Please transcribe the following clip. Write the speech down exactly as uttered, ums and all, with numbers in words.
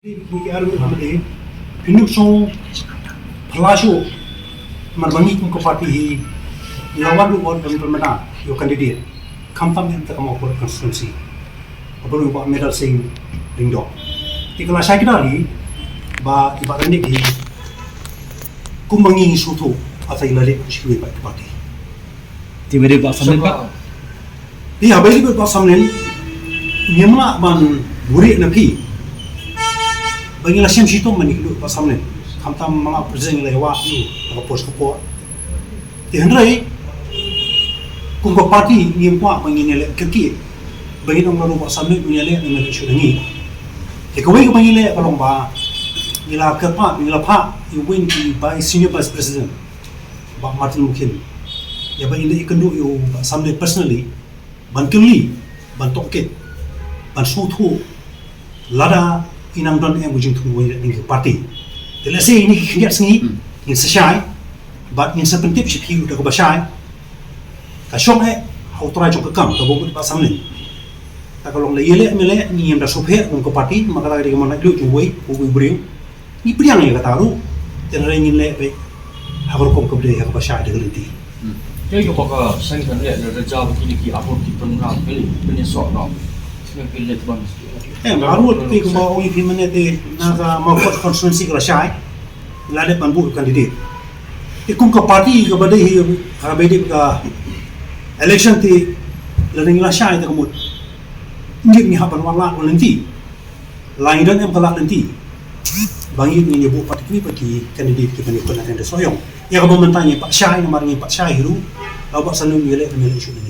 Ngi ki army, phi nud shuh, phi la shuh, namar ba ngi kum ka party hi ngi la wan ruh ban pynmynta ïa u candidate khamtam ïa ka Mawkyrwat constituency, ka bynta u Bah Medal Singh Lyngdoh. Te ka la shai kdar hi ba i Bah Ranip hi kum ma ngi ngi sngewthuh, ata i la leit sha kiwei pat ki party. Te ba dei Bah Samlin pat. Ïa, ba dei Bah Samlin, ngim lah ban buhrieh na phi ba ngi la shem shitom ban ïakynduh Bah Samlin. Khamtam ma nga president ngi la ïa wad ïa u ha ka por sha ka por. Te hynrei kum ka party ngim kwah ba ngin ïaleh kyrkieh ba ngin ong la ruh Bah Samlin un ïaleh ne men shu na ngi. Te kawei kaba ngi leh ka long ba ngi la kyrpad, ngi la phah ïa uwei na ki vice, senior vice president, Bah Martin Mukhim, ïa ba in da ïakynduh ïa u Bah Samlin personally ban kylli, ban tohkit, ban sngewthuh lada i nang don em u jingthmu ïa ka party. Te lehse ine ki khyndiat sngi ngin sa shai bad ngin sa pyntip sha phi da kaba shai. Ka shong eh ha u trai jong ka kam kaba mut Bah Samlin. Ta ka long la ïaleh em ïaleh, ngi ngim da sngewpher kum ka party, ma kata ka dei ka mon laitluid jong uwei pa uwei u briew. Ngi pdiang ïa kata ruh, te hynrei ngin leh beit ha ka rukom kaba dei, ha kaba shai da ka lynti. Te ïa kaba ka seng kan leh da, da jia ba kine ki arngut ki pynrap kali, pynïasoh noh. Sngewbha leh ban. Em, arngut te kumba ong ïa phi mynne te na ka Mawkyrwat constituency ka la shai, la dep ban buh candidate. Te kum ka party kaba dei hi, ha kaba dei ka election te lada ngi la shai te ka mut ngim, ngi hap ban wad lad lynti. La ngi don em ka lad lynti ba ngi, ngin ïa buh pat kine pat ki candidate kiban ïakhun na tender sohïong. Ïa kaba mynta ngim pat shai namar ngim pat shai hi ruh la u Bah Samlin un ïaleh ne men shu na ngi.